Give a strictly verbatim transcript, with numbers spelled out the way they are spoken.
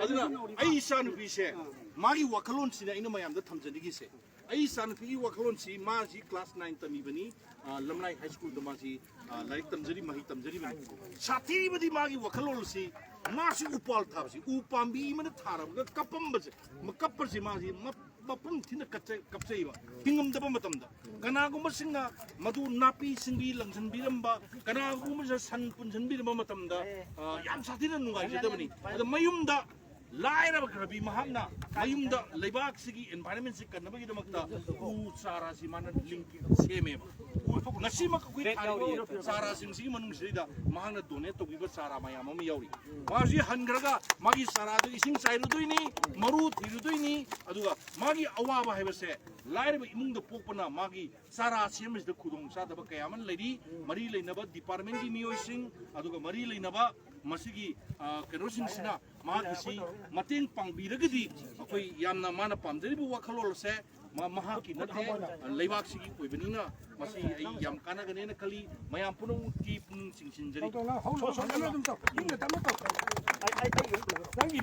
ꯑꯗꯨꯅ ꯑꯩ ꯏꯆꯥꯅꯨꯄꯤꯁꯦ, ꯃꯥꯒꯤ ꯋꯥꯈꯜꯂꯣꯟꯁꯤꯅ ꯑꯩꯅ ꯃꯌꯥꯝꯗ ꯊꯝꯖꯅꯤꯡꯉꯤꯁꯦ꯫ ꯑꯩ ꯏꯆꯥꯅꯨꯄꯤꯒꯤ ꯋꯥꯈꯜꯂꯣꯟꯁꯤ, ꯃꯥꯁꯤ ꯀ꯭ꯂꯥꯁ ꯅꯥꯏꯟ ꯇꯝꯃꯤꯕꯅꯤ, ꯑ, ꯂꯝꯂꯥꯏ ꯍꯥꯏ ꯁ꯭ꯀꯨꯜꯗ ꯃꯥꯁꯤ, ꯑ, ꯂꯥꯏꯔꯤꯛ ꯇꯝꯖꯔꯤ, ꯃꯍꯩ ꯇꯝꯖꯔꯤꯕꯅꯤ꯫ ꯁꯥꯊꯤꯕꯗꯤ ꯃꯥꯒꯤ ꯋꯥꯈꯜꯂꯣꯟꯁꯤ, ꯃꯥꯁꯤ ꯎꯄꯥꯜ ꯊꯥꯕꯁꯤ, ꯎ ꯄꯥꯝꯕꯤ ꯑꯃꯅ ꯊꯥꯔꯕꯒ ꯀꯞꯄꯝꯕꯁꯦ, ꯃ-, ꯀꯞꯄꯁꯤ ꯃꯥꯁꯤ ꯃ-, ꯃꯄꯨꯡ ꯊꯤꯅ ꯀꯠꯆ-, ꯀꯞꯆꯩꯕ꯫ ꯍꯤꯡꯉꯝꯗꯕ ꯃꯇꯝꯗ ꯀꯅꯥꯒꯨꯝꯕꯁꯤꯡꯅ ꯃꯗꯨ ꯅꯥꯄꯤ ꯁꯤꯡꯕꯤ ꯂꯪꯁꯤꯟꯕꯤꯔꯝꯕ, ꯀꯅꯥꯒꯨꯝꯕꯁꯤꯅ ꯁꯟ ꯄꯨꯟꯁꯤꯟꯕꯤꯔꯝꯕ ꯃꯇꯝꯗ, ꯑ, ꯌꯥꯝ ꯁꯥꯊꯤꯅ ꯅꯨꯡꯉꯥꯏꯖꯗꯕꯅꯤ꯫ ꯑꯗ ꯃꯌꯨꯝꯗ ꯂꯥꯏꯔꯕ ꯈꯔꯕꯤ ꯃꯍꯥꯛꯅ ꯃꯌꯨꯝꯗ ꯂꯩꯕꯥꯛꯁꯤꯒꯤ environment ꯁꯤ ꯀꯟꯅꯕꯒꯤꯗꯃꯛꯇ ꯎ ꯆꯥꯔꯥꯁꯤ ꯃꯥꯅ ꯂꯤꯡ-, ꯁꯦꯝꯃꯦꯕ꯫ ꯉꯁꯤꯃꯛ ꯑꯩꯈꯣꯏ ꯊꯥꯔꯤꯕ ꯆꯥꯔꯥꯁꯤꯡꯁꯤꯒꯤ ꯃꯅꯨꯡꯁꯤꯗꯩꯗ ꯃꯍꯥꯛꯅ donate ꯇꯧꯕꯤꯕ ꯆꯥꯔꯥ ꯃꯌꯥꯝ ꯑꯃ ꯌꯥꯎꯔꯤ꯫ ꯃꯥꯁꯤ ꯍꯟꯈ꯭ꯔꯒ ꯃꯥꯒꯤ ꯆꯥꯔꯥꯗꯨ ꯏꯁꯤꯡ ꯆꯥꯏꯔꯨꯗꯣꯏꯅꯤ, ꯃꯔꯨ ꯊꯤꯔꯨꯗꯣꯏꯅꯤ, ꯑꯗꯨꯒ ꯃꯥꯒꯤ ꯑꯋꯥꯕ ꯍꯥꯏꯕꯁꯦ ꯂꯥꯏꯔꯕ ꯏꯃꯨꯡꯗ ꯄꯣꯛꯄꯅ ꯃꯥꯒꯤ ꯆꯥꯔꯥ ꯁꯦꯝꯕꯁꯤꯗ ꯈꯨꯗꯣꯡ ꯆꯥꯗꯕ ꯀꯌꯥ ꯑꯃ ꯂꯩꯔꯤ꯫ ꯃꯔꯤ ꯂꯩꯅꯕ department ꯀꯤ ꯃꯤꯑꯣꯏꯁꯤꯡ, ꯑꯗꯨꯒ ꯃꯔꯤ ꯂꯩꯅꯕ ꯃꯁꯤꯒꯤ, ꯑ, ꯀꯩꯅꯣꯁꯤꯡꯁꯤꯅ ꯃꯍꯥꯛꯀꯤꯁꯤ ꯃꯇꯦꯡ ꯄꯥꯡꯕꯤꯔꯒꯗꯤ ꯑꯩꯈꯣꯏ ꯌꯥꯝꯅ ꯃꯥꯅ ꯄꯥꯝꯖꯔꯤꯕ ꯋꯥꯈꯜꯂꯣꯟ ꯑꯁꯦ ꯃ-, ꯃꯍꯥꯛꯀꯤ ꯅꯠꯇꯦ, ꯂꯩꯕꯥꯛꯁꯤꯒꯤ ꯑꯣꯏꯕꯅꯤꯅ ꯃꯁꯤ ꯑꯩ ꯌꯥꯝ ꯀꯥꯟꯅꯒꯅꯦꯅ ꯈꯜꯂꯤ꯫ ꯃꯌꯥꯝ ꯄꯨꯝꯅꯃꯛꯀꯤ ꯄꯨꯛꯅꯤꯡ ꯆꯤꯡꯁꯤꯟꯖꯔꯤ꯫ ꯇꯧ, ꯇꯧ, ꯅꯪ ꯍꯧꯅ ꯍꯧꯅ ꯑꯗꯨꯝ ꯇꯧ꯫ ꯏꯪꯅ ꯇꯞꯅ ꯇꯧ꯫ ꯅꯪꯒꯤ